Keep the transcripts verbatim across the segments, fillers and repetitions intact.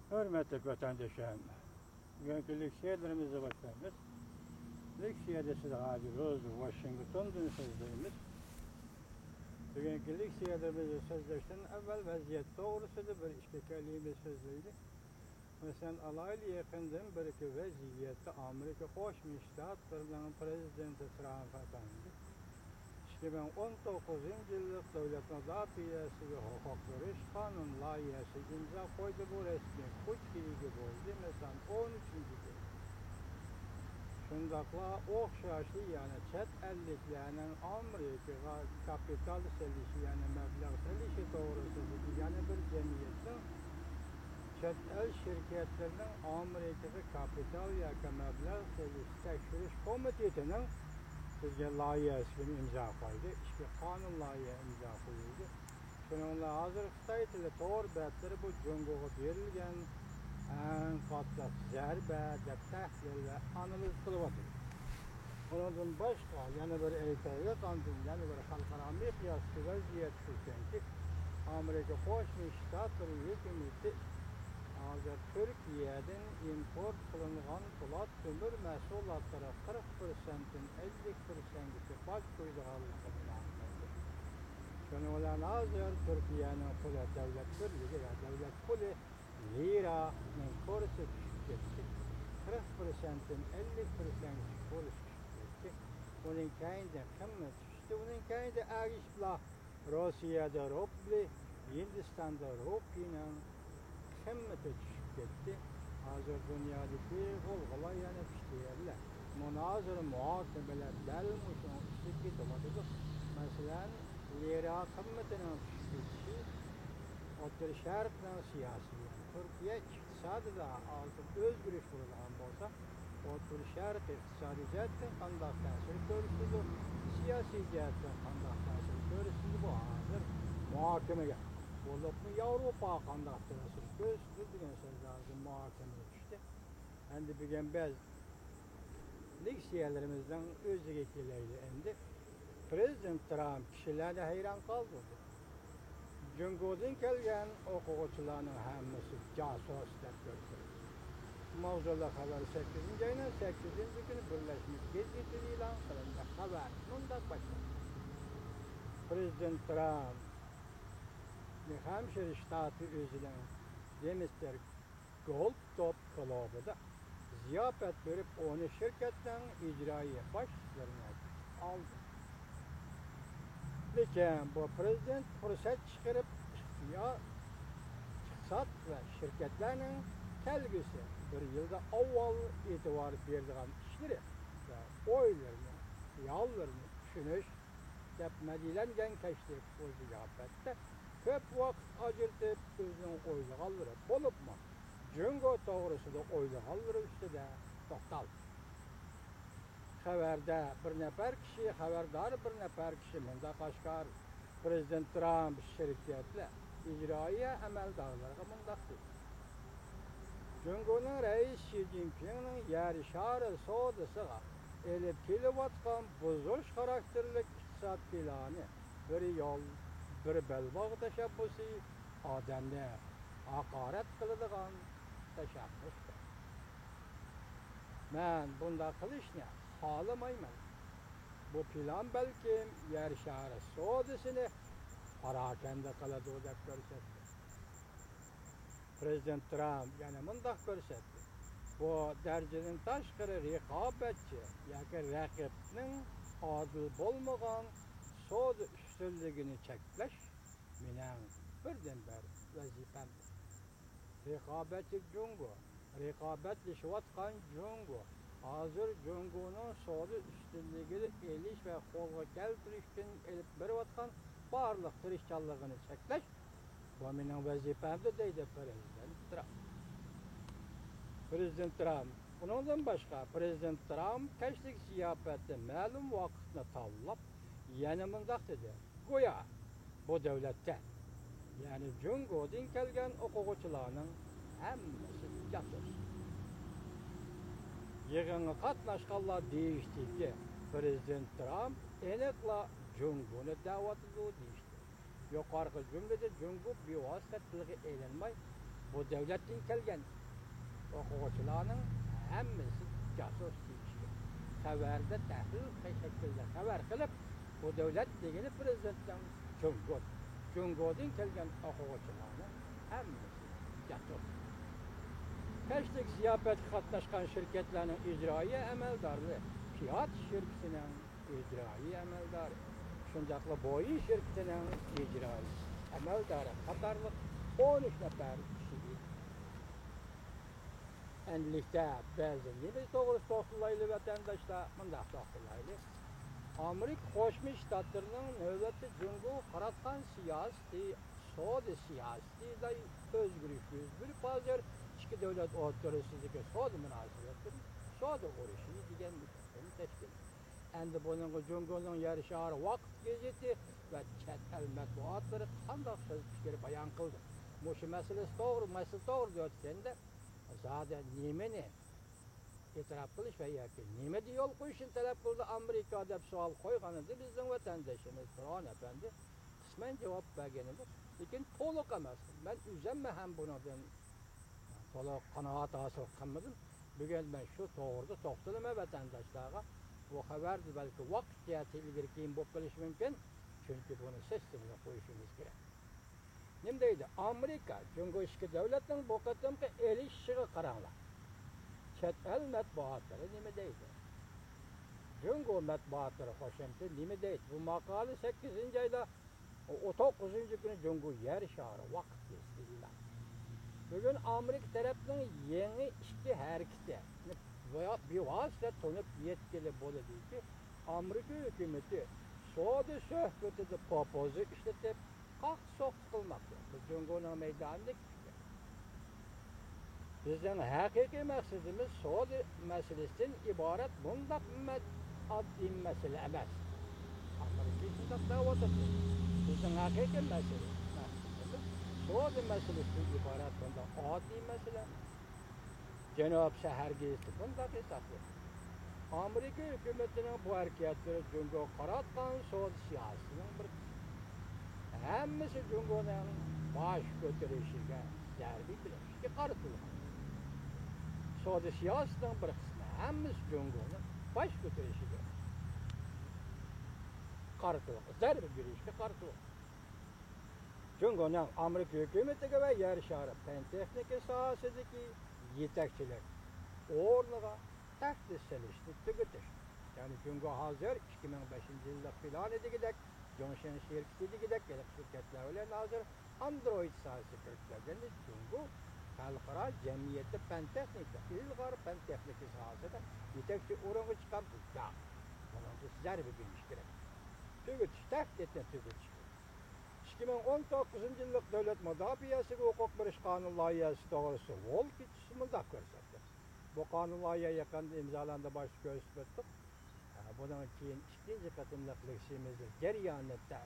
ھۆرمەتلىك ۋەتەندىشىم، بۈگۈنكى لېكسىيەلىرىمىزنى باشلايمىز. لېكسىيەدە سىزگە ھازىر روزا ۋاشىنگتوندىن سۆزلەيمىز. بۈگۈنكى لېكسىيەلىرىمىزنى سۆزلەشتىن ئەۋۋەل ۋەزىيەت توغرىسىدا بىر ئىككى كەلىمە سۆزلەيلى. مەسىلەن، ئالايلى، يېقىندىن بېرىكى ۋەزىيەتتە ئامېرىكا قوشما شتاتلىرىنىڭ پىرېزىدېنتى ترامپ ئەپەندى ئىككى مىڭ ئون توققۇزىنچى يىللىق دۆلەت مۇداپىئەسىگە ھوقۇق بېرىش قانۇن لايىھەسىگە ئىمزا قويدى. بۇ رەسمىي كۈچكە ئىگە بولدى، مەسىلەن، ئون ئۈچىنچى يىل. شۇنداقلا ئوخشاشلا يەنە چەت ئەللىكلەرنىڭ ئامېرىكىغا كاپىتال سېلىشى، يەنى مەبلەغ سېلىشى توغرىسىدا يەنە بىر جەمئىيەتنىڭ چەت ئەل شىركەتلىرىنىڭ ئامېرىكىغا كاپىتال ياكى مەبلەغ سېلىش تەكشۈرۈش كومىتېتىنىڭ بىزگە لايىھەسىگە ئىمزا قويدى. ئىككى قانۇن لايىھە ئىمزا قويۇلدى. شۇنىڭ بىلەن ھازىر خىتاي تىلى تور بەتلىرى بۇ جۇڭگوغا بېرىلگەن ئەڭ قاتتىق زەربە دەپ تەھلىل ۋە ئانالىز قىلىۋاتىدۇ. ئۇنىڭدىن باشقا يەنە بىر ئېيتايلى، ئاندىن يەنە بىر خەلقئارا مىقياستىكى ۋەزىيەت شۇكەنكى، ئامېرىكا قوشما شتاتلىرى ھۆكۈمىتى ھازىر تۈركىيەدىن ئىمپورت قىلىنغان پولات تۆمۈر مەھسۇلاتلىرى قىرىق پىرسەنتتىن ئەللىك پىرسەنتكىچە باج قويىدىغانلىقىنى ئېلان قىلدى. شۇنىڭ بىلەن ھازىر تۈركىيەنىڭ پۇلى، دۆلەت بىرلىكى ۋە دۆلەت پۇلى لىرانىڭ كۇرسى چۈشۈپ كەتتى. قىرىق پىرسەنتتىن ئەللىك پىرسەنتكىچە كۇرس چۈشۈپ كەتتى. ئۇنىڭ كەينىدىن قىممىتى چۈشتى. ئۇنىڭ كەينىدىن ئەگىشىپلا روسىيەدە روبلى، ھىندىستاندا روپىينىڭ قىممىتى چۈشۈپ كەتتى. ھازىر دۇنيادىكى غۇلغۇلا يەنە كۈچلىنىۋاتىدۇ. مۇنازىرە، مۇھاكىمىلەر دەل مۇشۇنىڭ ئۈستىگە كېتىۋاتىدۇ. مەسىلەن، لىرا قىممىتىنىڭ چۈشۈپ كېتىشى ئوتتۇرا شەرقنىڭ سىياسىي، يەنى تۈركىيە ئىقتىسادىدا ھازىر ئۆزگىرىش بولىدىغان بولسا، ئوتتۇرا شەرق ئىقتىسادىي جەھەتتىن قانداق تەسىر كۆرسىتىدۇ، سىياسىي جەھەتتىن قانداق تەسىر كۆرسىتىدۇ، بۇ ھازىر مۇھاكىمىگە. بولۇپمۇ ياۋروپاغا قانداق تەسىر كۆرسىتىدۇ دېگەن سۆزلەر ھازىر مۇھاكىمىگە چۈشتى. ئەمدى بۈگۈن بىز لېكسىيەلىرىمىزنىڭ ئۆزىگە كېلەيلى ئەمدى. پىرېزىدېنت ترامپ كىشىلەرنى ھەيران قالدۇردى. جۇڭگودىن كەلگەن ئوقۇغۇچىلارنىڭ ھەممىسى جاسۇس دەپ كۆرسەتتى. ماۋزۇلۇق خەۋەر سەككىزىنچى ئاينىڭ سەككىزىنچى كۈنى بىرلەشمە گېزىتىدە ئېلان قىلىندى. خەۋەر مۇنداق باشلىنىدۇ. پىرېزىدېنت ترامپ نيۇ-خامپشىر شتاتى ئۆزىنىڭ دېمىستېر گولدتوپ كلۇبىدا زىياپەت بېرىپ، ئون شىركەتنىڭ ئىجرائىيە باشلىقلىرىنى ئالدى. لېكىن بۇ پىرېزىدېنت پۇرسەت چىقىرىپ، ئىقتىساد ۋە شىركەتلەرنىڭ كەلگۈسى بىر يىلدا ئاۋۋال ئېتىبار بېرىدىغان ئىشلىرى ۋە ئويلىرىنى، خىياللىرىنى چۈشىنىش دەپ مەدھىيەلەنگەن كەچلىك بۇ زىياپەتتە كۆپ ۋاقىت ئاجرىتىپ، ئۆزىنىڭ ئويلىغانلىرى، بولۇپمۇ جۇڭگو توغرىسىدا ئويلىغانلىرى ئۈستىدە توختالدى. خەۋەردار بىر نەپەر كىشى، خەۋەردار بىر نەپەر كىشى مۇنداق ئاشكارىلىدى. پىرېزىدېنت ترامپ شىركەتلەر ئىجرائىيە ئەمەلدارلىرىغا مۇنداق دېدى: جۇڭگونىڭ رەئىسى شى جىنپىڭنىڭ يەر شارى سودىسىغا ئېلىپ كېلىۋاتقان بۇزۇش خاراكتېرلىك ئىقتىساد پىلانى بىر يول، بىر بەلباغ تەشەببۇسى، ئادەمنى ھاقارەت قىلىدىغان تەشەببۇستۇر. مەن بۇنداق قىلىشنى خالىمايمەن. بۇ پىلان بەلكىم يەر شارى سودىسىنى پاراكەندە قىلىدۇ، دەپ كۆرسەتتى. پىرېزىدېنت ترامپ يەنە مۇنداق كۆرسەتتى: بۇ دەرىجىدىن تاشقىرى رىقابەتچى ياكى رەقىبنىڭ ئادىل بولمىغان سودا ئۈستۈنلۈكىنى چەكلەش مېنىڭ بىردىنبىر ۋەزىپەمدۇر. رىقابەتچى جۇڭگو، رىقابەتلىشىۋاتقان جۇڭگو. ھازىر جۇڭگونىڭ سودا ئۈستۈنلۈكىنى ئېلىش ۋە قولغا كەلتۈرۈش ئۈچۈن ئېلىپ بېرىۋاتقان بارلىق تىرىشچانلىقىنى چەكلەش، بۇ مېنىڭ ۋەزىپەمدۇر، دەيدۇ پىرېزىدېنت ترامپ. پىرېزىدېنت ترامپ. ئۇنىڭدىن باشقا، پىرېزىدېنت ترامپ كەچلىك زىياپەتتە مەلۇم ۋاقىتنى تاللاپ، يەنە مۇنداق دېدى: گويا بۇ دۆلەتتە، يەنى جۇڭگودىن كەلگەن ئوقۇغۇچىلارنىڭ ھەممىسى جاسۇس. يىغىنغا قاتناشقانلار دېيىشتىكى، پىرېزىدېنت ترامپ ئېنىقلا جۇڭگونى دەۋاتىدۇ دېيىشتى. يۇقىرىقى جۈملىدە جۇڭگو بىۋاسىتە تىلغا ئېلىنماي، بۇ دۆلەتتىن كەلگەن ئوقۇغۇچىلارنىڭ ھەممىسى جاسۇس دېيىشكەن. خەۋەردە تەھلىل شەكلىدە خەۋەر قىلىپ، بۇ دۆلەت دېگىنى پىرېزىدېنتنىڭ جۇڭگو، جۇڭگودىن كەلگەن ئوقۇغۇچىلارنىڭ ھەممىسى جاسۇس. كەچلىك زىياپەتكە قاتناشقان شىركەتلەرنىڭ ئىجرائىيە ئەمەلدارلىرى، فىئات شىركىتىنىڭ ئىجرائىي ئەمەلدارى، شۇنداقلا بويىڭ شىركىتىنىڭ ئىجرائىي ئەمەلدارى قاتارلىق ئون ئۈچ نەپەر كىشى. ئەمدىلىكتە بەزى نېمە توغرىسىدا توختىلايلى، ۋەتەنداشلار؟ مۇنداق توختىلايلى. ئامېرىكا قوشما شتاتلىرىنىڭ نۆۋەتتە جۇڭگوغا قاراتقان سىياسىتى، سودا سىياسىتىدە ئۆزگىرىش يۈز بېرىپ، ھازىر ئىككى دۆلەت ئوتتۇرىسىدىكى سودا مۇناسىۋەتلىرى سودا ئۇرۇشى دېگەن تەشكىل. ئەمدى بۇنىڭغا جۇڭگونىڭ يەر شارى ۋاقىت گېزىتى ۋە چەت ئەل مەتبۇئاتلىرى قانداق سۆز پىكىر بايان قىلدى؟ مۇشۇ مەسىلىسى توغرا، مەسىلە توغرا دەۋاتقاندا، زادى نېمىنى ئېتىراپ قىلىش ۋە ياكى نېمىدە يول قويۇشنى تەلەپ قىلدى ئامېرىكا دەپ سوئال قويغانىدا، بىزنىڭ ۋەتەندىشىمىز تۇرغان ئەپەندى قىسمەن جاۋاب بەرگىنىدۇر، لېكىن تولۇق ئەمەس. مەن ئۆزۈممۇ ھەم بۇنىڭدىن تولۇق قانائەت ھاسىل قىلمىدىم. بۈگۈن مەن شۇ توغرىدا توختىلىمەن ۋەتەنداشلارغا. بۇ خەۋەردە بەلكى ۋاقىت جەھەتتە ئىلگىرى كېيىن بولۇپ قېلىشى مۇمكىن، چۈنكى بۇنى سىستېمىدا قويۇشىمىز كېرەك. نېمە دەيدۇ؟ ئامېرىكا، جۇڭگو ئىككى دۆلەتنىڭ بۇ قېتىمقى ئېلىشىشىغا قاراڭلار. چەت ئەل مەتبۇئاتلىرى نېمە دەيدۇ؟ جۇڭگو مەتبۇئاتلىرى قوشۇمچە نېمە دەيدۇ؟ بۇ ماقالە سەككىزىنچى ئايدا، ئون توققۇزىنچى كۈنى جۇڭگو يەر شارى ۋاقىت گېزىتى ئېلان. بۈگۈن ئامېرىكا تەرەپنىڭ يېڭى ئىككى ھەرىكىتى بىۋاسىتە تونۇپ يەتكىلى بولىدۇكى، ئامېرىكا ھۆكۈمىتى سودا سۆھبىتىدە پوپوزا ئىشلىتىپ، قاقتى-سوقتى قىلماقتا. بۇ جۇڭگونىڭ مەيدانىدىكى پىكىر. بىزنىڭ ھەقىقىي مەقسىتىمىز سودا مەسىلىسىدىن ئىبارەت بۇنداق مە-، ئاددىي مەسىلە ئەمەس. ئامېرىكا شۇنداق دەۋاتىدۇ. بىزنىڭ ھەقىقىي مەسىلە، مەقسىتىمىز سودا مەسىلىسىدىن ئىبارەت بۇنداق ئاددىي مەسىلە ئەمەس. جەنۇب سەھەر گېزىتى بۇنداق ھېسابلىدى. ئامېرىكا ھۆكۈمىتىنىڭ بۇ ھەرىكەتلىرى جۇڭگوغا قاراتقان سودا سىياسىتىنىڭ بىر قىسمى. ھەممىسى جۇڭگونىڭ باش كۆتۈرۈشىگە زەربە بېرىشكە قارىتىلغان. سودا سىياسىتىنىڭ بىر قىسمى ھەممىسى جۇڭگونىڭ باش كۆتۈرۈشىگە قارىتىلغان، زەربە بېرىشكە قارىتىلغان. جۇڭگونىڭ ئامېرىكا ھۆكۈمىتىگە ۋە يەر شارى پەن تېخنىكا ساھەسىدىكى يېتەكچىلىك ئورنىغا تەھدىت سېلىشنى تۈگىتىش. يەنى جۇڭگو ھازىر ئىككى مىڭ بەشىنچى يىللىق پىلانى دېگۈدەك، جۇڭشېن شىركىتى دېگۈدەك ھېلىقى شىركەتلەر بىلەن ھازىر ئاندرويد ساھەسىگە كىرىپ كەلگەندە، جۇڭگو خەلقئارا جەمئىيەتتە پەن تېخنىكا، ئىلغار پەن تېخنىكا ساھەسىدە يېتەكچى ئورۇنغا چىققان بۇ چاغ. بۇنىڭغا زەربە بېرىش كېرەك. تۈگىتىش، تەھدىتنى تۈگىتىش. ئىككى مىڭ ئون توققۇزىنچى يىللىق دۆلەت مۇداپىئەسىگە ھوقۇق بېرىش قانۇن لايىھەسى توغرىسىدا ۋولكىچ مۇنداق كۆرسەتتى. بۇ قانۇن لايىھە يېقىندا ئىمزالاندى، باشتا كۆرسىتىپ ئۆتتۇق. بۇنىڭ كېيىن ئىككىنچى قېتىملىق لېكسىيىمىزنى جەريانىنى تە-،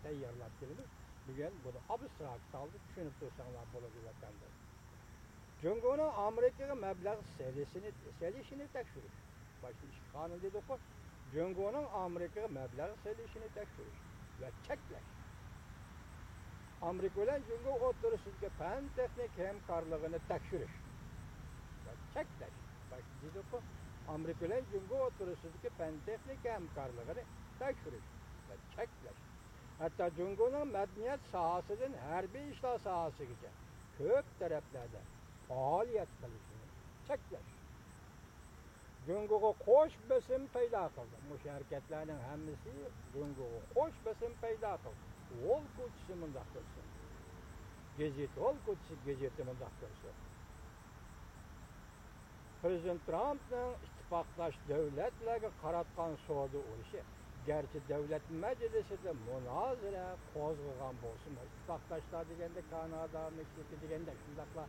تەييارلاپ كېلىمىز. بۈگۈن بۇنى ئابستراكت ھالدا چۈشىنىپ تۇرساڭلار بولىدۇ، ۋەتەنداش. جۇڭگونىڭ ئامېرىكىغا مەبلەغ سېلىشىنى، سېلىشىنى تەكشۈرۈش. باشتا ئىككى قانۇن دېدۇققۇ. جۇڭگونىڭ ئامېرىكىغا مەبلەغ سېلىشىنى تەكشۈرۈش ۋە چەكلەش. ئامېرىكا بىلەن جۇڭگو ئوتتۇرىسىدىكى پەن تېخنىكا ھەمكارلىقىنى تەكشۈرۈش ۋە چەكلەش. باشتا دېدۇققۇ، ئامېرىكا بىلەن جۇڭگو ئوتتۇرىسىدىكى پەن تېخنىكا ھەمكارلىقىنى تەكشۈرۈش ۋە چەكلەش. ھەتتا جۇڭگونىڭ مەدەنىيەت ساھەسىدىن ھەربىي ئىشلار ساھەسىگىچە كۆپ تەرەپلەردە پائالىيەت قىلىشىنى چەكلەش. جۇڭگوغا قوش بېسىم پەيدا قىلدى. مۇشۇ ھەرىكەتلەرنىڭ ھەممىسى جۇڭگوغا قوش بېسىم پەيدا قىلدى. ۋول كوچىسى مۇنداق كۆرسىتىدۇ. گېزىت، ۋول كوچىسى گېزىتى مۇنداق كۆرسىتىدۇ. پىرېزىدېنت ترامپنىڭ ئىتتىپاقداش دۆلەتلەرگە قاراتقان سودا ئۇرۇشى گەرچە دۆلەت مەجلىسىدە مۇنازىرە قوزغىغان بولسىمۇ، ئىتتىپاقداشلار دېگەندە كانادا، مېكسىكا دېگەندەك، شۇنداقلا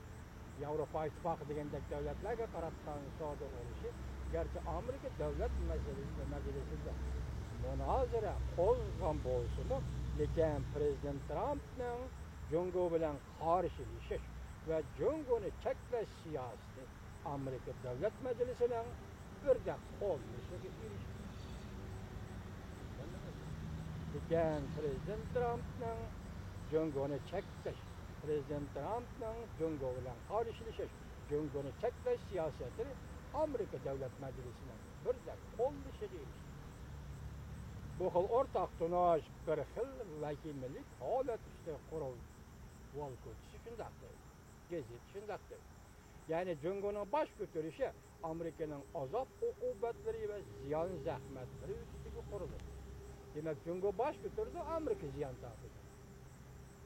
ياۋروپا ئىتتىپاقى دېگەندەك دۆلەتلەرگە قاراتقان سودا ئۇرۇشى گەرچە ئامېرىكا دۆلەت مەسىلىسىدە، مەجلىسىدە مۇنازىرە قوزغىغان بولسىمۇ، لېكىن پىرېزىدېنت ترامپنىڭ جۇڭگو بىلەن قارشىلىشىش ۋە جۇڭگونى چەكلەش سىياسىتى ئامېرىكا دۆلەت مەجلىسىنىڭ بىردەك قوللىشىغا ئېرىشتى. لېكىن پىرېزىدېنت ترامپنىڭ جۇڭگونى چەكلەش، پرېزىدېنت ترامپنىڭ جۇڭگو بىلەن قارشىلىشىش، جۇڭگونى چەكلەش سىياسەتلىرى ئامېرىكا دۆلەت مەجلىسىنىڭ بىردەك قوللىشىغا ئېرىشتى. بۇ خىل ئورتاق تونۇش بىر خىل ۋەھىمىلىك ھالەت ئۈستىگە قۇرۇلدى. ۋال كوچىسى شۇنداق دەيدۇ. گېزىت شۇنداق دەيدۇ. يەنى جۇڭگونىڭ باش كۆتۈرۈشى ئامېرىكىنىڭ ئازاب-ئوقۇبەتلىرى ۋە زىيان-زەخمەتلىرى ئۈستىگە قۇرۇلىدۇ. دېمەك، جۇڭگو باش كۆتۈرىدۇ، ئامېرىكا زىيان تارتىدۇ.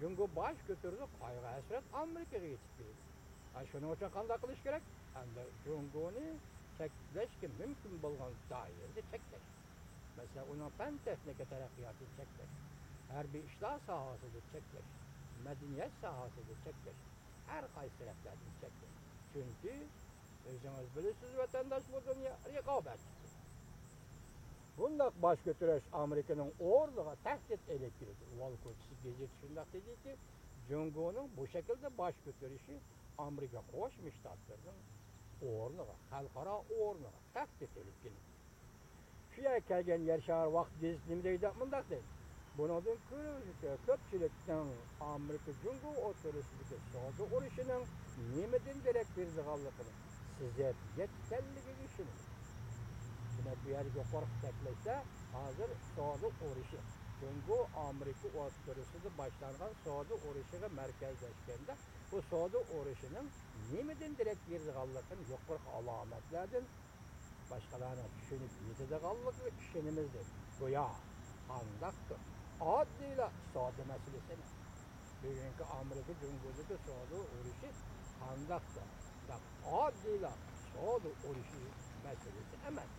جۇڭگو باش كۆتۈرىدۇ، قايغۇ-ھەسرەت ئامېرىكىغا يېتىپ كېلىدۇ. ھە، شۇنىڭ ئۈچۈن قانداق قىلىش كېرەك؟ ئەمدى جۇڭگونى چەكلەشكە مۇمكىن بولغان دائىرىدە چەكلەش. مەسىلەن، ئۇنىڭ پەن-تېخنىكا تەرەققىياتىنى چەكلەش، ھەربىي ئىشلار ساھەسىدە چەكلەش، مەدەنىيەت ساھەسىدە چەكلەش، ھەر قايسى تەرەپلەردىن چەكلەش. چۈنكى ئۆزىڭىز بىلىسىز، ۋەتەنداش، بۇ دۇنيا رىقابەتچىلىك. بۇنداق باش كۆتۈرۈش ئامېرىكىنىڭ ئورنىغا تەھدىت ئېلىپ كېلىدۇ. ۋال كوچىسى گېزىتى شۇنداق دېدىكى، جۇڭگونىڭ بۇ شەكىلدە باش كۆتۈرۈشى ئامېرىكا قوشما شتاتلىرىنىڭ ئورنىغا، خەلقئارا ئورنىغا تەھدىت ئېلىپ كېلىدۇ. شۇ يەرگە كەلگەن يەر شارى ۋاقىت گېزىتى نېمە دەيدۇ؟ مۇنداق دەيدۇ: بۇنىڭدىن كۆرۈنۈشىچە، كۆپچىلىكنىڭ ئامېرىكا جۇڭگو ئوتتۇرىسىدىكى سودا ئۇرۇشىنىڭ نېمىدىن دېرەك بېرىدىغانلىقىنى سېزىپ يەتكەنلىكىگە ئىشىنىمىز. دېمەك، بۇ يەردىكى يۇقىرىقى تەكىتلەشتە ھازىر سودا ئۇرۇشى، جۇڭگو ئامېرىكا ئوتتۇرىسىدا باشلانغان سودا ئۇرۇشىغا مەركەزلەشكەندە، بۇ سودا ئۇرۇشىنىڭ نېمىدىن دېرەك بېرىدىغانلىقىنى يۇقىرىقى ئالامەتلەردىن باشقىلارنىڭ چۈشىنىپ يېتىدىغانلىقىغا ئىشىنىمىز دەيدۇ. گويا قانداقتۇر ئاددىيلا سودا مەسىلىسى ئەمەس. بۈگۈنكى ئامېرىكا جۇڭگودىكى سودا ئۇرۇشى قانداقتۇر بەك ئاددىيلا سودا ئۇرۇشى مەسىلىسى ئەمەس.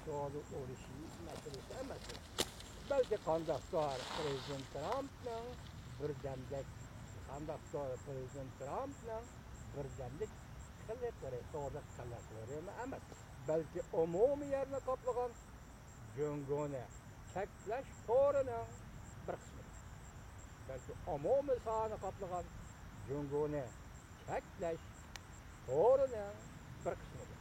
سودا ئۇرۇشى مەسىلىسى ئەمەس. بەلكى قانداقتۇر پرېزىدېنت ترامپنىڭ بىردەمدەك، قانداقتۇر پرېزىدېنت ترامپنىڭ بىردەملىك قىلىقلىرى، سودا قىلىقلىرىمۇ ئەمەس، بەلكى ئومۇمىي يەرنى قاپلىغان جۇڭگونى چەكلەش تورىنىڭ بىر قىسمىدۇر. بەلكى ئومۇمىي ساھەنى قاپلىغان جۇڭگونى چەكلەش تورىنىڭ بىر قىسمىدۇر.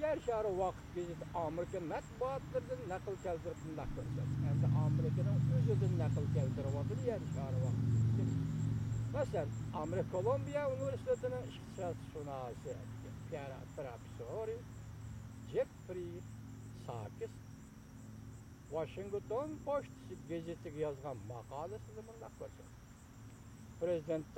يەر شارى ۋاقىت گېزىتى ئامېرىكا مەتبۇئاتلىرىدىن نەقىل كەلتۈرۈپ مۇنداق كۆرسەتتى. ئەمدى ئامېرىكىنىڭ ئۆزىدىن نەقىل كەلتۈرۈۋاتىدۇ يەر شارى ۋاقىت گېزىتى. مەسىلەن، ئامېرىكا كولومبىيە ئۇنىۋېرسىتېتىنىڭ ئىقتىسادشۇناسى پيېر پروفېسسورى جېففرى ساكىس ۋاشىنگتون پوچتىسى گېزىتىگە يازغان ماقالىسىدە مۇنداق كۆرسەتتى: پرېزىدېنت